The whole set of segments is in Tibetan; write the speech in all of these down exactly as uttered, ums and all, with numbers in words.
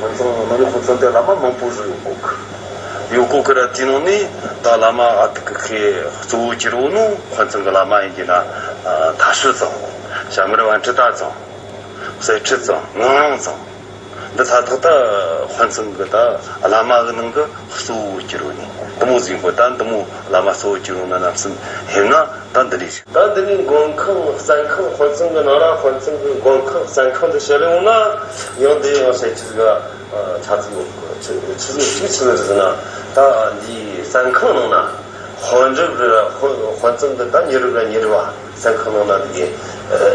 དཔོན་ཚང་ནང་ནས་དཔོན་ཚང་དེ་བླ་མ་མང་པོ་ཞིག་ཡོད་གོ་གི། ཡོད་གོ་གི་ར། དེའི་ནང་ནས་ད་བླ་མ་ཨ་ཏི་ཀི་ཁའི་གཙོ་བོ་གྱུར་ཡོད་ནོ་དཔོན་ཚང་གི་བླ་མ་ཡིན་གྱི་ན། ཨ། མཐའ་སྲོལ་ཚང་། བྱ་མར་པཎྜི་ཏ་ཚང་། གསེར་ཁྲི་ཚང་། ངག་དབང་ཚང་། འདི་ཚ་ཐག་ད་དཔོན་ཚང་གི་ད་བླ་མ་གི་ནང་གི་གཙོ་བོ་གྱུར་ཡོད་ནི་འདི་མོ་ཟིག་གོ། ད་འདི་མོ་བླ་མ་གཙོ་བོ་གྱུར་ཡོད་ན་རྣམ་གསུམ་ཡིན་ན་ད་འདི་འདྲ་ཞིག་ད་འདི་ནས་མགོན་ཁང་གཙན་ཁང་། དཔོན་ཚང་གི་ནང་ལ་དཔོན་ཚང་གི་མགོན་ཁང་གཙན་ཁང་དུ་བཤད་ཡོང་ན། ཡང་འདི་ཡང་བཤད་ཆི་ཟིག་ཆ་ཚིག་ཡོད་གི། ཆི་ཆི་ཟིག་ཆི་ཟིག་ཟེར་ན། ད་འདི་གཙན་ཁང་ནང་ན་དཔོན་རབས་ར་དཔོན་ཚང་གི་ད་མྱི་རབས་ར་མྱི་རབས་བ་གཙན་ཁང་ནང་ན་འདི་གི་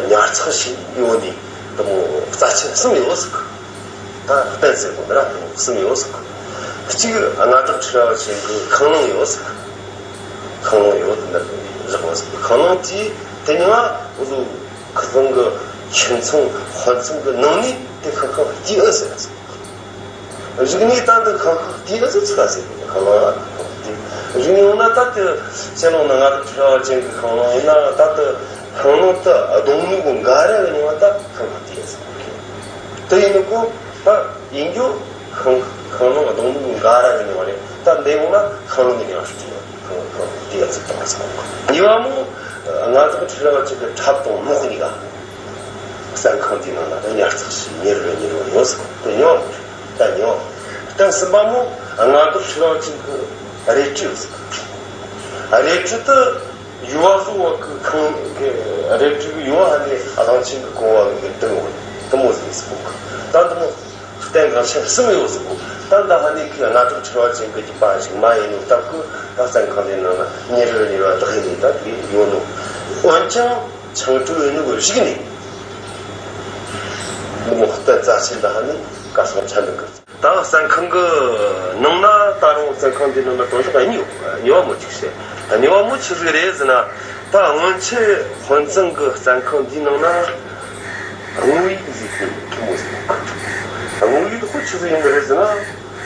ཉར་ཚགས་བྱས་ཡོད་ནི་འདི་མོ་རྩ་ཆེན་གསུམ་ཡོད་ཟིག་ད་གཏན་ཟེར་གོ་འདི་ར་གསུམ་ཡོད་ཟེར། གཅིག་རྔ་སྒྲུབ་ཁྲི་རལ་པ་ཅན་གྱི་ཁང་རླངས་ཡོད་ཟེར། ཁང་རླངས་ཡོད་འདི་འདྲ་བཞག་པ་ཟེར། ཁང་རླངས་དེ་དེ་ཉིད་ང་འུ་ཚོ་ཁུ་ཚང་གི་ཁྱིམ་ཚང་དཔོན་ཚང་གི་ནང་ནས་དེ་ཁང་ཁང་སྐྱེས་ཨེ་ཟེར་ཟེར། རིག་གནས་ད་འདི་ཁང་ཁང་སྐྱེས་ཨེ་ཟེར་ཚིག་ཨ་ཟེར། ཁང་རླངས་ཨ་ཁང་སྐྱེས། རིག་གནས་ཡོང་ན་ད་དེ་ཕྱི་ལོགས་ན་རྔ་སྒྲུབ་ཁྲི་རལ་པ་ཅན་གྱི་ཁང་རླངས་ཡིན་ན་ད་དེ་ཁང་རླངས་དེ་རྡུང་ནུས་གོ་འགའ་ར་གི་ནང་ད་ཁང་ཁང་སྐྱེས་ཨེ་ཟེར། དེ་ཡིན་ནོ་གོ་ད་ཡིན་རྒྱུ་ཁང་ཁང་རླངས་རྡུང་ནུས་འགའ་ར་གི་ནང་རེད། ད་འདི་ཡོང་ན་ཁང་རླངས་ཀྱི་ནང་ཞིག་ཡོད། ཁང་ཁང་དེ་ཡ་ཚིག་དང་སོང་། གཉིས་པ་མོ་རྔ་སྒྲུབ་ཁྲི་རལ་པ་ཅན་གྱི་ཁྲབ་དང་མོག་གཉིས་ཀ་གཙན་ཁང་དེའི་ནང་ན་ད་ཉར་ཚགས་བྱས་མྱི་རེ་རེ་མྱི་རེ་རེ་ཡོད་ཟེར། དེ་གཉིས་པ་མོ་རེད། ད་གཉིས་པ་མོ། ད་གསུམ་པ་མོ་རྔ་སྒྲུབ་ཁྲི་རལ་པ་ཅན་གྱི་རལ་གྲི་ཡོད་ཟེར། རལ་གྲི་དེ་ཡུ་བ་བཟོ་བ་གི་ཁང་གི་རལ་གྲི་ཡུ་བ་ཧ་ནི་གླང་ཆེན་གི་རྐང་བ་གི་དུང་བ་དེ་མོ་ཟིག་ཟེར་གོ་གི། ད་འདི་མོ་རྟེན་འགངས་ཆེན་གསུམ་ཡོད་ཟེར་གོ། ད་འདི་ཧ་ནི་གི་རྔ་སྒྲུབ་ཁྲི་རལ་པ་ཅན་གི་རྒྱུད་པ་ཞིག་མ་ཡིན་ནོ་སྟབས་གི་ད་གཙན་ཁང་དེ་ནང་ན་མྱི་རེ་རེ་མྱི་རེ་བདག་ཡིན་ནི་ད་དེ་ཡོད་ནོ། འོན་ཀྱང་ཆང་དྲུག་ཡིན་ནོ་གི་གཞུག་ནས་འདི་མོ་རྟེན་རྩ་ཆེན་ད་ཧ་ནི་ག་སོང་ཆ་འདུག་གི། ད་གཙན་ཁང་གི་ནང་ན་ད་རུང་གཙན་ཁང་འདིའི་ནང་ན་དོན་དག་གཉིས་ཡོད། གཉིས་པ་མོ་གཅིག་བཤད། གཉིས་པ་མོ་ཆི་ཟིག་རེད་ཟེར་ན། ད་སྔོན་ཆད་དཔོན་ཚང་གི་གཙན་ཁང་འདིའི་ནང་ན་དངོས་ཡོད་ཟིག་གི་ཐུ་མོ་ཟིག་དངོས་ཡོད་ཁོ་ཆི་ཟིག་ཡིན་གི་རེད་ཟེར་ན།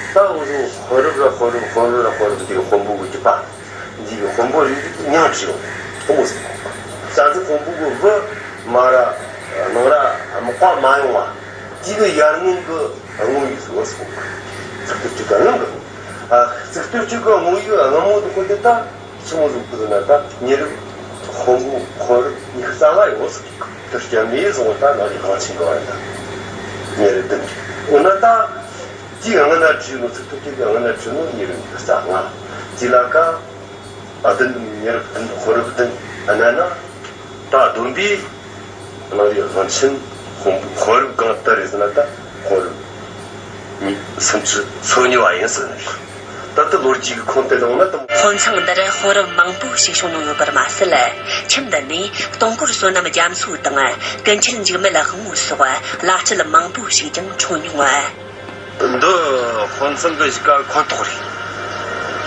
ད་འུ་ཚོ་དཔོན་རབས་ར་དཔོན་རབས། དཔོན་རབས་ར་དཔོན་རབས་འདི་གི་དཔོན་པོ་གི་རྒྱུད་པ། འདི་གི་དཔོན་པོ་རིགས་རིགས་མྱིང་བྲིས་ཡོད་ཐུ་མོ་ཟིག་རྩ་འཛུགས་དཔོན་པོ་གི་བུ་མ་ར་ནང་ར་མག་པ་མ་ཡོང་བ། དེ་གི་ཡར་སྔོན་གི་དངོས་ཡོད་ཟིག་ཟེར་གོ། ཚིག་ཐོ་གཅིག་གི་སྔོན་གི། ཨ། ཚིག་ཐོ་གཅིག་གི་དངོས་ཡོད་སྔ་མོ་དེ་ཁོ་དེ་ད་ཆི་མོ་ཟིག་གི་ཟེར་ན། ད་མྱི་རབས་དཔོན་པོ་དཔོན་རབས་གཉིས་ཀ་རྩ་བ་ཡོད་ཟེར་གི། དེ་སྐྱ་མི་བཟང་བ་ད་ནང་གི་གང་ཆེན་གི་བར་ད་མྱི་རབས་བདུན་གི། འོ་ན་ད་དེའི་སྔ་ན་བྲིས་ནོ། ཚིག་ཐོ་གཅིག་གི་སྔ་ན་བྲིས་ནོ་མྱི་རབས་གཉིས་ཀ་རྩ་ལྔ། དེ་ལ་ཀ་ཨ། བདུན། མྱི་རབས་བདུན། དཔོན་རབས་བདུན། ཨ་ན་ན། ད་བསྡོམས་པས་ནང་རིག་དབང་ཆེན་དཔོན་པོ་དཔོན་རབས་གང་དར་རེད་ཟེར་ན། ད་དཔོན་རབས་གཉིས། སུམ་ཅུ་སོ་གཉིས་པ་ཡིན་ཟེར་ནས། ད་ལྟ་ལོ་རྒྱུས་ཀྱི་ཁུངས་དེ་ལོངས་ན་དང་། དཔོན་ཚང་འདིར་དཔོན་རབས་མང་པོ་ཞིག་བྱུང་མྱོང་ཡོད་པར་མ་ཟད། ཁྱིམ་འདི་ནས་སྟོང་འཁོར་བསོད་ནམས་རྒྱ་མཚོ་དང་ཀུན་མཁྱེན་འཇིགས་མེད་དབང་པོ་སོགས་བླ་སྤྱོད་མང་པོ་ཞིག་ཀྱང་འཁྲུངས་མྱོང་བ། འདི་དཔོན་ཚང་གི་གཞིས་ཀ་ཁོངས་གཏོགས་རེད།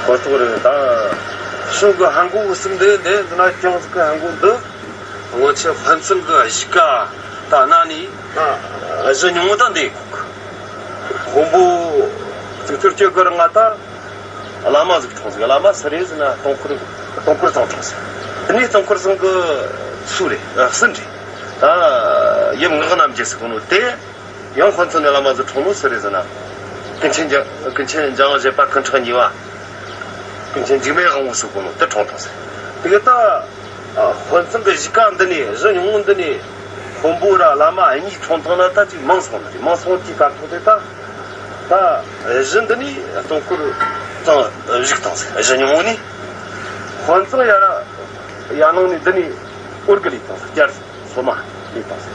ཁོངས་གཏོགས་རེད། ད་གཞུང་གི་ཧན་གོ་གསུམ་འདི་འདི་འདི་ན་ཀྱང་ཟིག་གི་ཧན་གོ་འདི། སྔོན་ཆད་དཔོན་ཚང་གི་གཞིས་ཀ་ད་གནའ་ནས་ད་གཞི་ཉུང་ངུ་ད་འདི་ཁོག་གི། དཔོན་པོ་ཚིག་ཐོ་གཅིག་གི་རིང་ང་ད་བླ་མ་ཟིག་འཁྲུངས་ཟིག་བླ་མ་སུ་རེད་ཟེར་ན། སྟོང་འཁོར། སྟོང་འཁོར་ཚང་འཁྲུངས་ཟིག་དེ་ནས་སྟོང་འཁོར་ཚང་གི་སུ་རེད། ཨ། སུ་རེད། ད་ཡུམ་ངག་རྣམ་རྒྱལ་ཟེར་གོ་ནོ་དེ། ཡང་དཔོན་ཚང་ནས་བླ་མ་ཟིག་འཁྲུངས་ནོ་སུ་རེད་ཟེར་ན། ཀུན་མཁྱེན་འཇམ། ཀུན་མཁྱེན་འཇམ་དབྱངས་བཞད་པ་སྐུ་ཕྲེང་གཉིས་པ། ཀུན་མཁྱེན་འཇིགས་མེད་དབང་པོ་ཟེར་གོ་ནོ་དེ་འཁྲུངས་ཐལ་ཟེར། དེ་གི་ད་དཔོན་ཚང་གི་གཞིས་ཀ་འདི་ནས། གཞི་ཉུང་ངུ་འདི་ནས་དཔོན་པོ་ར་བླ་མ་གཉིས་འཁྲུངས་ཐང་ན་ད་ཅིག་མང་སོང་ནི་རེད། མང་སོང་དེའི་སྐབས་ཐོག་དེ་ད་ད་གཞི་འདི་ནས་སྟོང་འཁོར་ཚང་བཞུགས་ཐང་ཟེར། གཞི་ཉུང་ངུ་ནས་དཔོན་ཚང་ཡར་ཡར་ནང་ནས་འདི་ནས་འོར་གི་ལས་ཐང་ཟེར། བསྐྱར་སོ་མ་ལས་བཏང་ཟེར།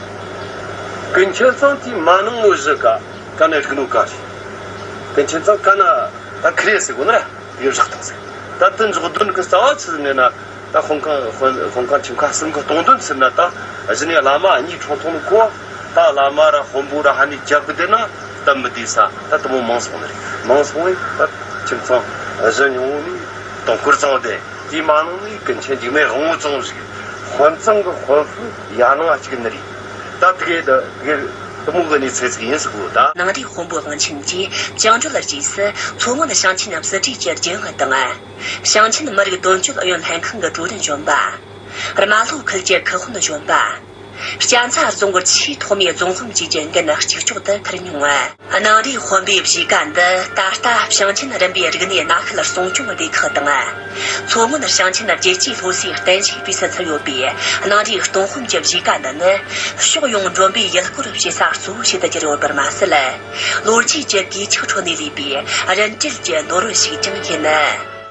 ཀུན་མཁྱེན་ཚང་དེའི་མ་ནང་ངོ་བཞི་ཀ་ཀ་ན་རིག་ནོ་ཀ་རེད། ཀུན་མཁྱེན་ཚང་ཀ་ན་ད་ཁི་རེ་ཟེར་གོ་ནི་ར་ཡོད་བཞག་བཏང་ཟེར། ད་དེ་འཇོག་དོན་གི་རྩ་བ་ཆི་ཟིག་ནས་ན། ད་དཔོན་ཁང་། དཔོན། དཔོན་ཁང་ཁྱིམ་ཁང་གསུམ་གི་སྟོང་དོན་ཟེར་ན། ད་གཞི་ནས་བླ་མ་གཉིས་འཁྲུངས་ཐོང་ནི་ཁོ། ད་བླ་མ་ར་དཔོན་པོ་ར་ཧ་ནི་རྒྱབ་གི་དེ་ན་སྟབས་མི་བདེ་ས་ད་དེ་མོ་མང་སོང་ནི་རེད། མང་སོང་བས་ད་ཁྱིམ་ཚང་གཞི་ཉུང་ངུ་ནས་སྟོང་འཁོར་ཚང་དེ། དེའི་མ་ནང་ནས་ཀུན་མཁྱེན་འཇིགས་མེད་དབང་པོ་ཚང་ཞིག་དཔོན་ཚང་གི་དཔོན་ཕུག་ཡར་ནང་གཅིག་ནི་རེད། ད་དེ་གའི་ད་དེ་གའི་དེ་མོ་གི་གནས་ཚུལ་ཟིག་ཡིན་ཟིག་གོ། ད་ནང་རིག་དཔོན་པོ་དབང་ཆེན་གྱིས་བཅིངས་འགྲོལ་རྗེས་སུ་མཚོ་སྔོན་ཞིང་ཆེན་ནམ་སྲིད་གྲོས་ཀྱི་རྒྱུན་ཨུ་དང་། ཞིང་ཆེན་མི་རིགས་དོན་གཅོད་ཨུ་ཡོན་ལྷན་ཁང་གི་ཀྲུའུ་རིན་གཞོན་པ། རྨ་ལྷོ་ཁུལ་གྱི་ཁུལ་དཔོན་གཞོན་པ། གཅན་ཚ་རྫོང་གི་ཆེས་ཐོག་མའི་རྫོང་དཔོན་བཅས་ཀྱི་འགན་གཅིག་ལྕོགས་སུ་འཁུར་མྱོང་། སྣང་རའི་དཔོན་པོའི་གཞིས་ཀ་འདི་ད་ལྟ་ཞིང་ཆེན་རིམ་པའི་རིག་གནས་གནའ་ཤུལ་སྲུང་སྐྱོང་སྡེ་ཁག་དང་། མཚོ་སྔོན་ཞིང་ཆེན་རྒྱལ་གཅེས་སློབ་གསོའི་རྟེན་གཞི་སྤུས་སུ་ཚུད་ཡོད་པའི་སྣང་རའི་སྟོང་དཔོན་གྱི་གཞིས་ཀ་འདི་ནི་ཕྱོགས་ཡོངས་མགྲོན་པོའི་ཡུལ་སྐོར་བྱེད་ས་གཙོ་བོ་ཞིག་ཏུ་གྱུར་ཡོད་པར་མ་ཟད། ལོ་རྒྱུས་ཀྱི་གོད་ཆག་ཁྲོད་ནས་ལུས་པའི་རིན་བྲལ་གྱི་ནོར་བུ་ཞིག་ཀྱང་ཡིན།